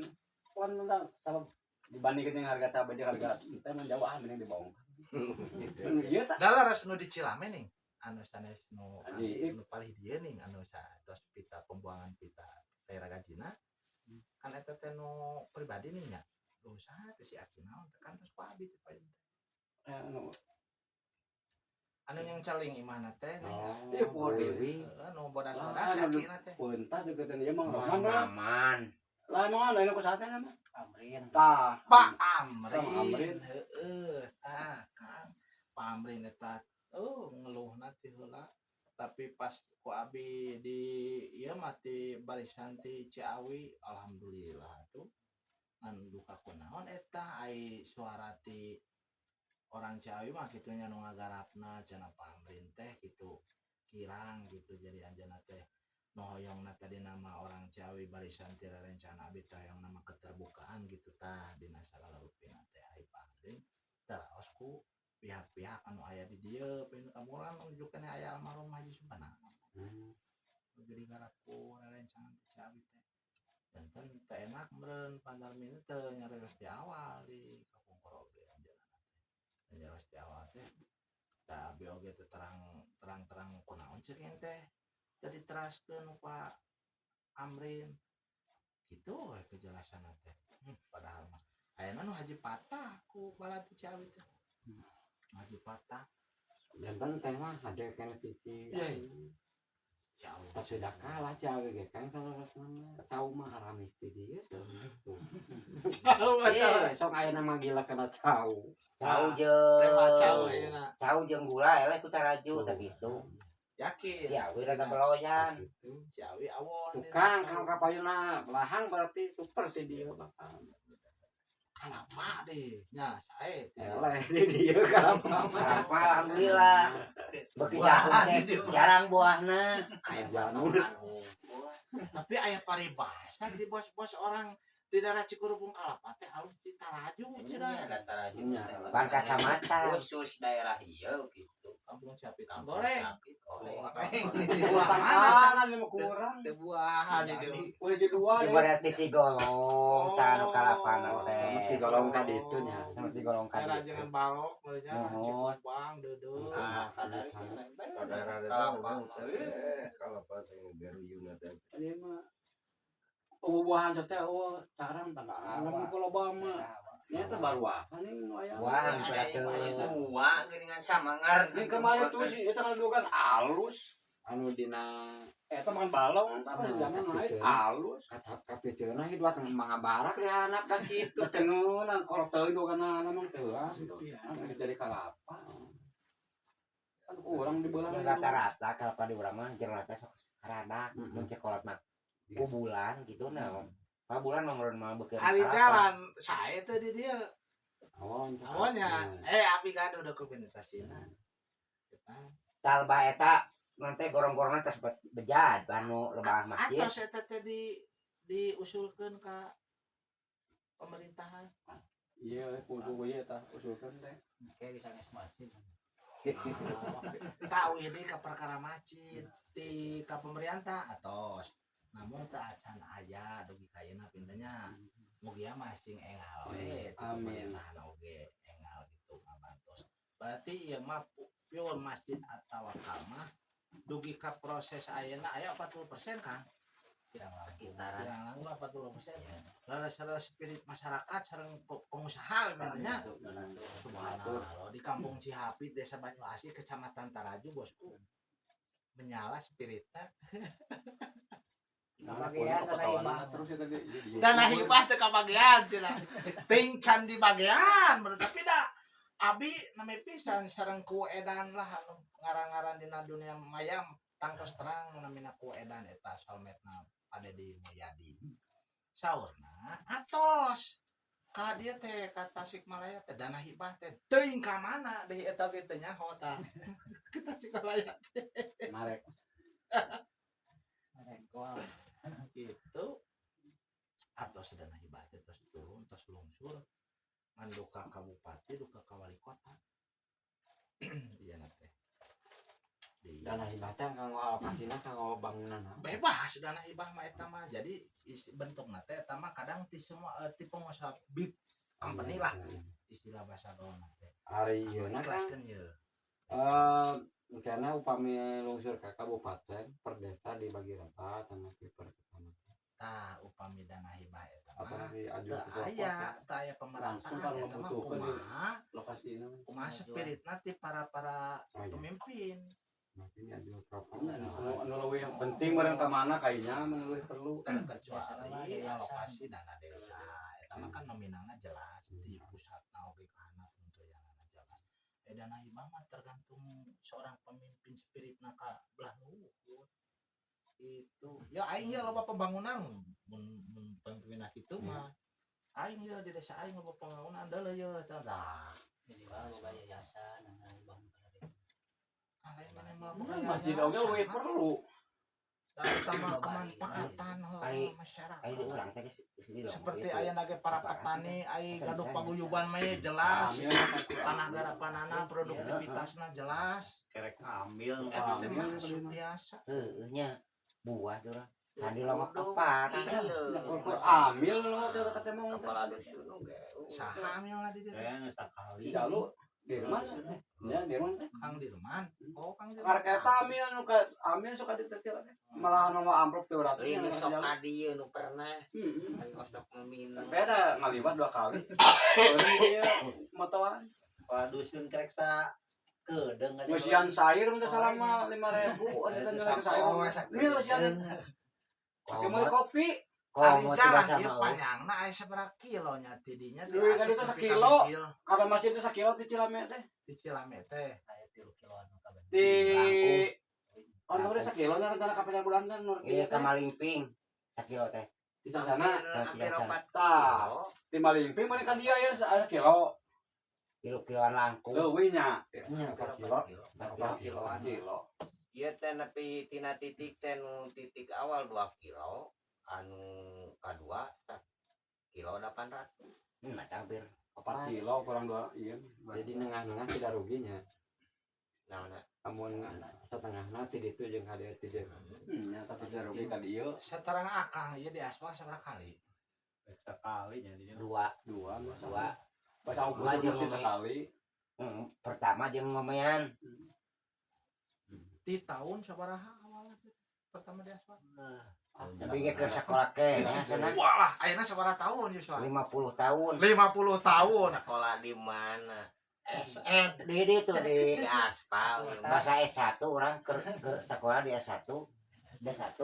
Kan udah sabab dibandingkan dengan harga cabai jeung harga teh mah jauh ah mending dibohong. Iya tak? Da leres nu di Cilame nih, anu sanes nu Adi. anu palih dieu nih, anu tos pita pembuangan pita daerah Gajina. Kan eta teh nu pribadi nih nya. Lu saha teh si Aki naon teh kan tos ku abi teh payun teh. Eh, anu, Anu yang celing imahna teh nih. Oh, Iya, poho deui. Dewi. Heeh, nu bodas-bodas Ah, si anu Aki na teh. Pentas deketan ieu Mang Roman lah. Maman. Lah emang anu ku saha teh nama? Amrin. Tah. Pak Amrin. Pak Amrin. Heeh, tah Kang. Pak Amrin eta oh ngeluhna ti heula. Tapi pas ku abi di ieu mah ti barisan ti Ciawi alhamdulillah tuh ngan duka kunaon eta ai suara ti orang Ciawi mah kitu nya nu ngagarapna cenah Pak Amrin teh gitu kirang gitu jadi anjeunna teh nu hoyongna tadi nama orang Ciawi barisan ti rencana abi teh hoyong nama keterbukaan gitu tah dina sagala rupina teh ai Pak Amrin teraos ku pihak-pihak anu aya di dieu pin kamulan nunjukkeun aya almarhum Haji Subana jadi garap ku rerencangan ti Ciawi teh janten teu enak meureun Pandarmin teu nyarios di awal di kapungkur oge anjeunna teh nyarios di awal teh da abi oge teu terang terang-terang kunaon ceuk teh teu diteraskeun Pak Amrin gitu we kejelasan teh padahal mah ayeuna nu Haji Patah ku balad ti Ciawi teh Haji Patah. Janten teh mah ada kena cici. Iya. Jauh. Tapi sudah kalah Ciawi ge Kang saleresna mah. Cau mah haramis ti dieu gitu. Jauh Iya, sok aya nama gila kena cau. Cau Tema cau jeung ayeuna. cau jeung gula eleh ku taraju tah gitu. Yakin. Ciawi rada beloyan. Gitu. Ciawi awon. Tukang kang kapayuna belahang berarti super ti dieu bakal. Kalapa deh. Nya sae. Eleh di dieu kalapa mah. Kalapa alhamdulillah. Beuki jauh teh jarang buahna. Aya Janur. patokan hungkul. Tapi aya paribasa di bos-bos orang di daerah Cikurubung kalapa teh halus di Taraju Ini cenah. ada taraju Iya. teh. Pan kacamata. Khusus daerah ieu gitu. Kampung Capit Kampung goreng. Sapit, goreng. Buah mana? Tangan lima kurang. Teu buahan itu. Udah jadi dua Di deh. berarti Cigolong tah anu kalapana teh. Sama si golong ka ditu nya. Sama si golong ka Daerah ditu. jangan balok, mereka Nuhun. Cikubang, Deudeuh. Ah, kadari bener. Saudara Kalapa. kalapa teh garuyuna teh. Ini mah buah-buahan teh oh carang tangga. Lamun kalau mah ini teh baru apa nih nu aya. Buah Ada yang berarti. dua geuningan samangar. Ini kemarin tuh sih itu kan dua kan halus. Anu dina Eta makan balong tah Hmm, zaman naik kapiceuna. halus. kacap kapiceuna hidup mangabarak di handap kan kitu. Tengeuna kalau teu dua kana namang teuas gitu. Geus dari kalapa. Kan kurang dibelah. Yang rata-rata kalapa di urang mah jerona teh sok karadak mun cek kolot mah ku bulan gitu nah. Pa bulan mah meureun mah beukeun Hari kalapa. jalan sae teh di dieu. Oh, Awalnya, abi gaduh dokumentasina. Talbah eta nanti gorong-gorongna tos bejad anu lebah masjid. Atos eta teh di diusulkeun ka pemerintahan. Iya, kudu ieu tah usulkeun teh. Kayak di sanes masjid. Tahu ini ke perkara masjid di ka pemerintah atos. Namun teu acan aya dugi ka ayeuna punten nya. Mugia masing engal we ti Amin. pemerintahan oge engal gitu ngabantos. Berarti ieu mah pure masjid At-Tawakal mah dugi ka proses ayeuna aya 40% kan? Kirang langkung. Sekitaran. Kirang langkung 40%. Lalu spirit masyarakat sareng pengusaha nya. Subhanallah, di kampung Cihapit, Desa Banyuasih, Kecamatan Taraju, bosku. Menyala spiritnya. Kabagian dana hibah. Terus ya tadi. Dana hibah teu kabagian cenah. Ting can di bagian, berarti tapi da abi nami pisan sareng ku edan lah anu ngarang-ngaran dina dunia maya tangtos terang namina ku edan eta solmetna pada di Mulyadi. Saurna atos ka dieu teh ka Tasikmalaya teh dana hibah teh teuing ka mana deui eta ge teu nyaho tah. Ke Tasikmalaya teh. Marek. Merengkol. Gitu atos dana hibah teh tos turun, tos lungsur ngan duka ka bupati, duka ka wali kota, iya teh. Dana hibah teh kanggo alokasina kanggo bangunan naon? Bebas dana hibah mah eta mah, jadi bentukna teh eta mah kadang ti semua ti pengusaha big company lah, istilah bahasa gaulna teh. Ari ieu na kan ikhlaskeun ieu. Karena upami lungsur ka kabupaten per desa dibagi rata tanah per kecamatan? Tah, upami dana hibah eta atau mah nanti aju teu ke pos aya ya? Teu aya pemerataan. Langsung kalau Eta mah membutuhkan di kumaha lokasi ini. Kumaha spiritna ti para para Oh, iya. pemimpin. Nanti aju propos. Anu anu leuwih yang penting barang ka mana kayaknya anu leuwih perlu. Terkecuali Yayasan. Alokasi dana desa eta mah kan nominalnya jelas di pusatna oge ka handap untoyanana jelas. Dana hibah mah tergantung seorang pemimpin spiritna ka belah luhur itu ya. Aing ya loba pembangunan mun mun pemimpin kitu mah, aing ya di desa aing loba pembangunan deuleu ye tah. Minimal boga yayasan dana hibah nu pada itu. Ah, lain mana mah. Nah, masjid oge leuwih perlu. Terutama kemanfaatan masyarakat. Ayo urang teh geus geus di Seperti gitu. aya nage para petani ai gaduh paguyuban mah ye jelas tanah garapanana, produktivitasna jelas. Kerek ambil. Eta teh Amil masuk biasa. Heueuh nya buah tuh urang. Tadi longok opat. Kur amil lo teh kata mah. Kepala dusun oge. Saha amilna di dieu teh? Kayaknya sekali. Si Jalu Dirman ya, Dirman teh. Kang Dirman, oh, Kang Dirman. Karek eta amil anu ka amil suka ditetil teh. Malah anu amplop teh urang. Lain nu sok ka dieu nu pernah. Heeh. Ari osok meminum. Beda ngaliwat dua kali. Eureun ieu motoan. Kepala dusun kerek sa kedeung. Ngeusian sayur mun teu salah mah 5000 ada teh nilai sayur. Ini ngeusian. Pakai meuli kopi. Ari Komo jalan tidak ieu sama. Panjangna aya sabaraha kilo nya tidinya teh Duit asup tadi teh nepi ka sakilo. bijil. Ada masjid teh sakilo di Cilame teh. Di Cilame teh. Aya 3 kiloan nu kabeh. Di Oh, nu sakilo nya rencana ka bulan teh nur Iya ka Malingping. Sakilo teh. Di sana. Hampir 4 Tah. kilo. Di Malingping mana kan dia ya sakilo. Kilo-kiloan langkung. Leuwih nya. Nya 4 kilo. 4 kilo. Kilo. Ieu teh nepi tina titik teh nu titik awal 2 kilo, anu kadua kilo 800. Mata hampir. 4 kilo kurang 2 iya. Jadi nengah-nengah tidak ruginya. Nah, nah. Amun setengahna ti ditu jeung ka dieu ti dieu. Nya tapi tidak rugi ka dieu. Seterang akang ieu di aspal sabaraha kali? Sekali jadinya. Dua. Dua masa. Dua. Pas aku Dua jeung masih ngomong. sekali. Pertama jeung ngomean. Di tahun sabaraha awalna teh pertama di aspal? Tapi ge ke sekolah ke nya sana. Walah, ayeuna sabaraha tahun Yuswa? 50 tahun. 50 tahun. Sekolah di mana? SN. Di itu di Di aspal ya. bahasa S1 orang ke sekolah di S1 D1.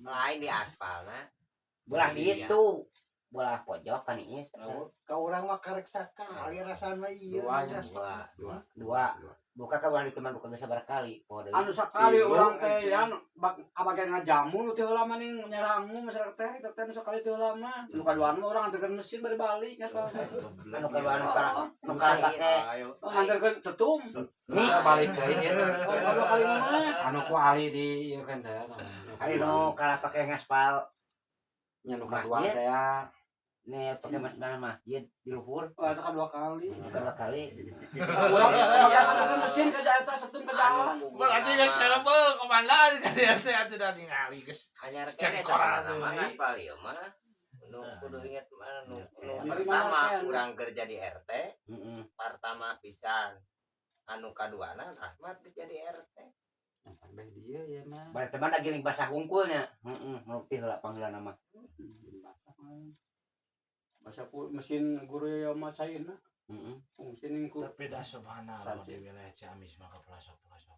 Lain di aspal nah. Belah Iya. di itu belah pojok kan ini. Ka urang mah karek sakali rasana ieu. Dua, ya. Dua. Dua. Dua buka ka belah di teman buka geus sabaraha kali poho deui. Anu sekali Iya, urang teh yan bak abagian ngajamu nu teu heula mah ning nyerangmu masyarakat teh teh nu sekali teu heula mah. Nu kaduaan mah urang anterkeun mesin bari balik nya soalnya. Anu kadua anu ka nu ka pake. Ayo. Oh, nganterkeun cetum. Nih. Kita balik deui eta. Oh, kedua kali mah. Anu ku ali di ieu kan teh. Ari nu kalah pake ngaspal Nya nu kadua Masjid. teh ya. Nih pakai masjid di luhur. Oh, itu kan dua kali. Dua kali. Urang kan mesin ke eta setun ke jalan. Berarti geus seubeuh komandan ka dieu teh atuh da ningali geus. Anyar Cek kene koran sabarana mah deui. ngaspal ieu mah. Nu kudu inget mah nu nu Dari pertama mana, Ken? urang kerja di RT, Heeh. pertama pisan. Anu kaduana Ahmad geus jadi RT. Sampai dia ya mah. Berarti mah lagi basah hungkulnya. Heeh, murti heula panggilan nama. Masa ku mesin guru ya mah cairna. Heeh. Fungsi ku Tapi dah subhanallah Sanji. di wilayah Ciamis mah ke pelosok-pelosok.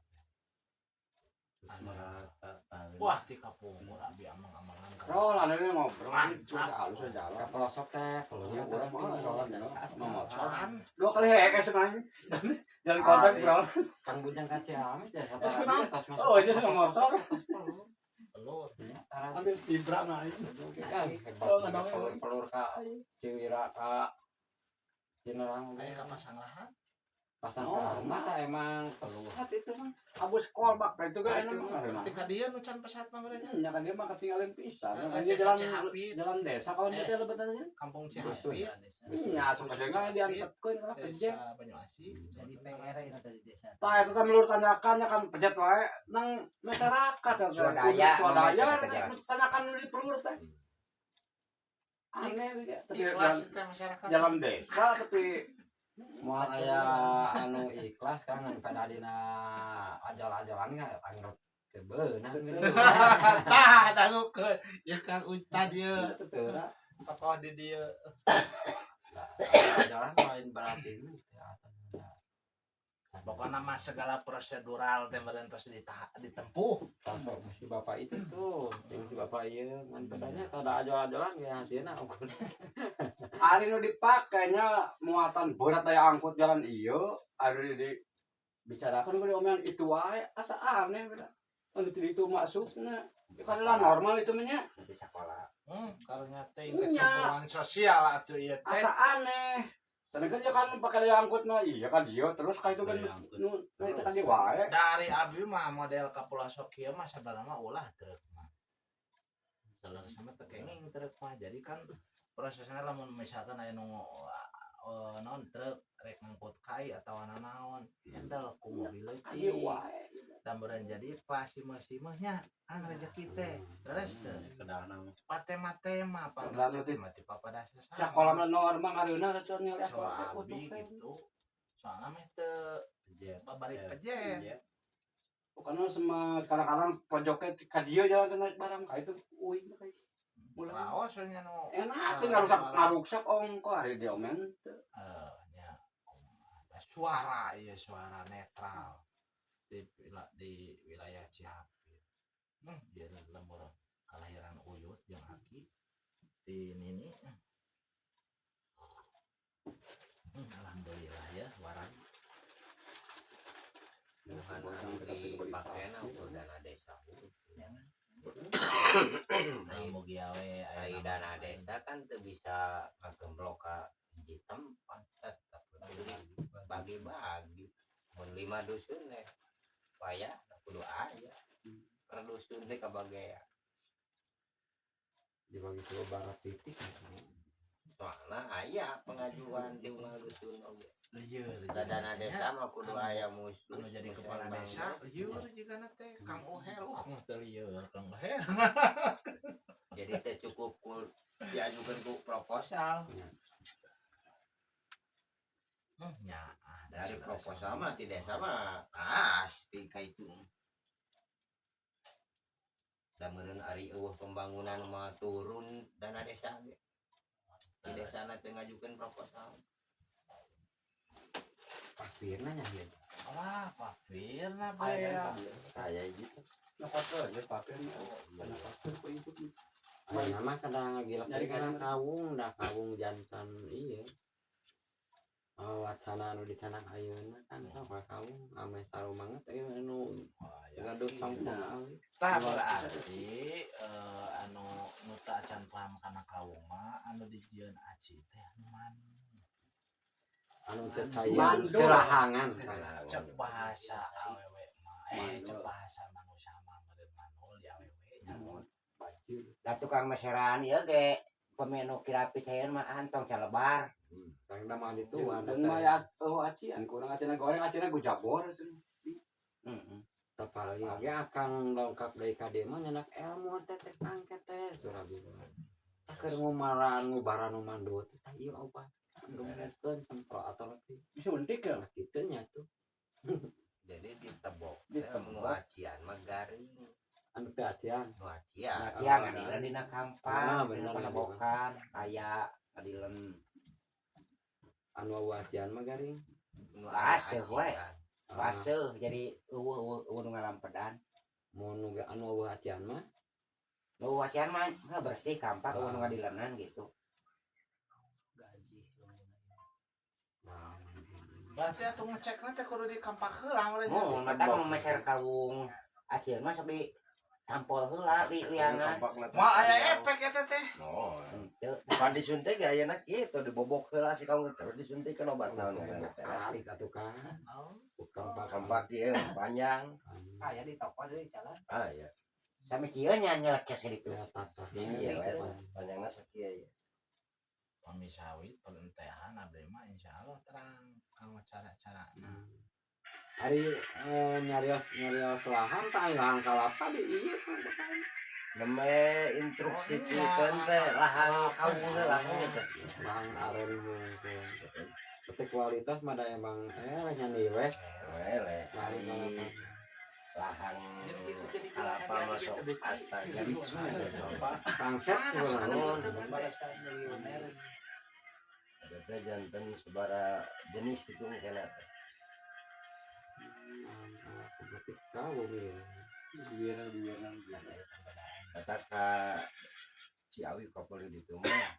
Terus merata tahu. Wah, ti kapungkur abi amang-amangan ka. Rolan ini ngobrol. Mantap. Sudah halus aja jalan. Ke pelosok teh, pelosok Ya, urang mah rolan ya. Motor. Motoran. Dua kali hek senang. Jalan kontak bro. Kang Bujang ka Ciamis deh satu Eh, senang. lagi tos masuk. Oh, ini senang motor. Telur. Ambil tibra naik. Hebat. Oh, nggak Pelur pelur ka Ciwira ka Cinerang. Aya ka pasanglahan. Pasang Oh, mah tah emang pesat itu mah. Abus kolbak itu kan enak mah. Ti ka dieu nu can pesat mah berarti. Ya kan dia mah ketinggalan pisan. Eh, Kan dia desa jalan Cihapit. jalan desa kalau dia Eh. teh lebetannya. Kampung Cihapit, Iya, sebenarnya diantepkeun lah pejet. Desa Banyuasi. Jadi PR itu tadi desa. Tah eta teh melur tanyakan ya kan pejet wae nang masyarakat ya. Swadaya, Swadaya namanya terus tanyakan nu di pelur teh. Aneh we tapi Ikhlas jalan, teh masyarakat. jalan desa tapi Moal aya anu ikhlas kan ngan pada dina ajal-ajalan nggak anggap teu beunang gitu. Tah, dangukeun. Ya Kang Ustad ieu. Itu teu lah. Tokoh di dieu. Ajalan lain berarti ini Pokoknya mah segala prosedural teh meureun tos ditempuh. Tasok si bapak itu tuh, yang si bapak ieu ngan pedanya tada ajal-ajalan ge hasilna ukur. Ari nu dipakainya muatan berat aya angkut jalan ieu, ari di bicarakan ku diomelan itu wae asa aneh beda. Anu itu maksudna. Kan lah normal itu mah nya. Di sekolah. Karunya teh Nya. kecemburuan sosial atuh ieu teh. Asa aneh. Sedangkan dia kan pakai daya angkut mah iya kan dia terus kayak itu kan Daya angkut. nu nu itu kan dia wae. Dari abi mah model ka pelosok kieu mah sebenarnya mah ulah truk mah. Saleresna mah teu kenging truk mah. Jadi kan prosesnya lamun misalkan aya nu naon truk rek ngangkut kai atau naon handle ku mobil Kan dia leutik. wae. Dan beureun jadi pas simeuh-simeuh nya ang rezeki teh. Terus teh Kedahna mah. patema-tema pan Kedahna rezeki teh. mah ti papada sesama. Sakola mah normal ngareuna atuh nyali Soal abi gitu. Soalna mah teu Pejet. babari pejet. Iya. Pokoknya sama kadang-kadang pojoknya ka dieu jalan teh naik barang ka itu uing kayak mulai Raos we nya nu enak tuh ngarusak ngaruksak ongko hari diomen teu. Eh, nya suara iya suara netral di wilayah Cihapit. Dia lembur kelahiran Uyut jeung Aki di Nini. Alhamdulillah ya warang. Bukan anu dipakena ukur dana desa. Nah, mugi we Ai aya dana desa kan teu bisa ngagemblok ka hiji tempat tetep kudu bagi-bagi. Mun lima dusun teh paya kudu aya. Per dusun teh kabagea. Dibagi sebarat titik. Soalna aya pengajuan di unggal dusun oge. Lieur. Da dana desa mah kudu aya musus. Anu jadi kepala desa lieur jigana teh Kang Uher mah teu lieur Kang Uher. Jadi teh cukup ku diajukeun ku proposal. Nya ah Dari proposal mah di desa mah pasti ka itu. Da meureun ari eueuh pembangunan mah turun dana desa ge. Di desa na teu ngajukeun proposal. Papirna nya ieu. Wah, papirna Aya bea. kan tadi. Kayak gitu. Nyokot aja papir nyokot ku itu. Ayeuna mah kadang ngagilep Nyari teh kana kana. kawung, da kawung jantan ieu. Oh, wacana anu dicanang ayeuna kan sok ka kawung ame sarumanget ieu anu Wah, ya. gaduh congkong Nah. awi. Tah berarti anu nu teu acan paham kana kawung mah anu dijieun aci teh anu mana? Anu teu cair Mandul. teu rahangan. Cek bahasa awewe mah cek bahasa manusia mah meureun manul di awewe nya. Lah tukang meseran ieu ge Pameno kirapi cair mah antong calebar. Kang da mah ditu ada Dan mah ya oh acian kurang acina goreng acina gue jabor. Heeh. Paling ge akang lengkap deui ka dieu mah nyenak ilmu teh teh sangke teh Surabaya. Tah keur ngumaran ngubaran nu mandu teh tah ieu obat. Gemukeun semprot atau lebih. Bisa untik ya. Nah kitu nya tuh. Jadi ditebok Ditebok. nu acian mah garing Anu teh acian. nu acian. Nah, ciang ngadilan dina kampak, Ah, dina bener, panebokan, aya ngadilan Anu eueuh acian mah garing. Nu Baseuh we. acian. Baseuh jadi eueuh eueuh eueuh nu ngalampedan. Mun nu anu eueuh acian mah Nu acian mah heuh bersih kampak eueuh nu ngadilanan gitu. Gaji lumayan. Nah, Berarti atuh ngecekna teh kudu di kampak heula meureun. Mun mata nu meser kawung acian mah sok di tampol heula di liangan. Moal aya efek eta teh. No. Henteu. Pan disuntik ge ayeuna kitu dibobok heula si kaung terus disuntik kan obat naon ngaranna teh. Alit atuh kan. Oh, Bukan pak Kampak ieu panjang. aya di toko di jalan. Ah ya. Sami kieu nya nyeleces gitu. Ya tata. Iya we panjangna sakieu ya. Pami sawit pelentehan abdi mah insyaallah terang kanggo cara-carana. Ari nyarios nyarios lahan tah lahan kalapa di ieu kan. Neme instruksi teh lahan kaung lahan teh. Lahan aren hungkul. Tapi kualitas mah da emang nyandi we. Wele, Lahan kalapa. lahan kalapa masuk asa jadi Tangset sebenarnya. Balas ka milioner. ada teh janten sabara jenis itu kena teh. Berarti kau ya. Biar biar biar. Kata ka Ciawi kapal di ditu mah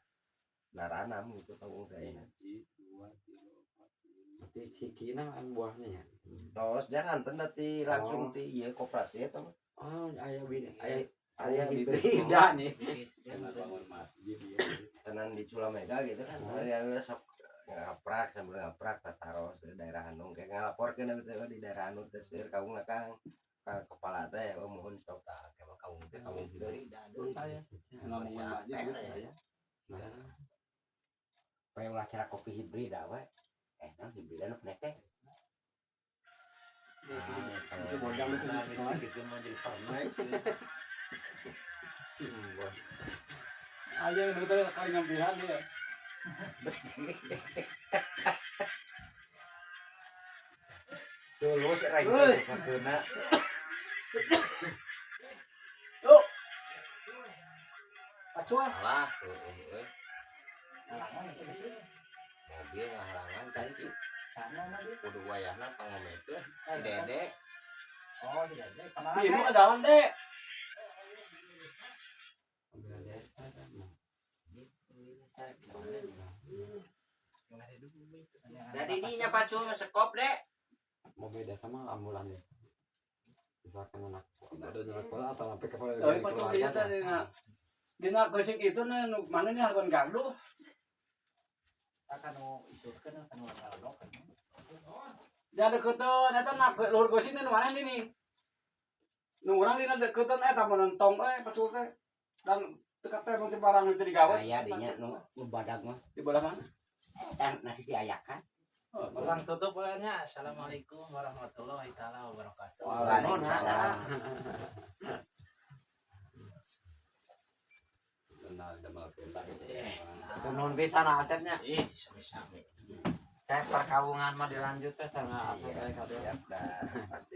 naranam gitu kaung teh ayeuna. Hiji, dua, tilu, empat, lima. Berarti sikina kan buahnya ya. Tos jangan ti langsung Oh. ti ieu koperasi eta mah. Oh, aya bini aya Aya aya bibit. hibrida nih. Enak bangun masjid ya. Tenan di Culamega gitu kan. Aya sok ngaprak sambil ngaprak tataros di daerah Hanung kayak ngalaporkeun abi teh di daerah Hanung teh seueur kaung kang ka kepala teh oh mohon sok Tah kayak kawung teh kawung hibrida deui. Saya ngomongin masjid ya, saya. Nah, Kayak ulah cara kopi hibrida we. Non hibrida nu teh. Bisa bojang itu di sekolah. Gitu mah jadi permek. buah. Ayo betul kali ngambilan dia. Tulus ra teh sakeuna. Acuan. Alah, heueuh euy. Halangan itu di sini. Mobil ngahalangan ka si Sana mah dia. kudu wayahna pangomekeun si Dede. Oh, si Dede. Kemana? Ini ke jalan dek. Mobil desa kan mah. Dari dinya pacul mah sekop dek. Mobil desa mah ambulan desa. Misalkan anak ada anak sekolah atau sampai kepada Tapi dari pacul keluarga dia tadi terasa. nak dina geusik itu nih nu mana nih harban gardu. Kan nu isurkeun kan nu ngalodok kan. Dia deketan eta nak luhur geusik nu mana nih. Nu urang dina deketan eta menentong pacul teh. Dan dekat teh mungkin barang itu digawe. Aya dinya nu nu badag mah. Di belah mana? Tah nasi diayakan. Oh, Urang tutup we nya. Assalamualaikum warahmatullahi taala wabarakatuh. Waalaikumsalam. Benar, damel perintah gitu. Nuhun pisan Asepnya. Ih, sami-sami. Teh perkawungan mah dilanjut teh sama Asep Siap, kabeh. dah pasti.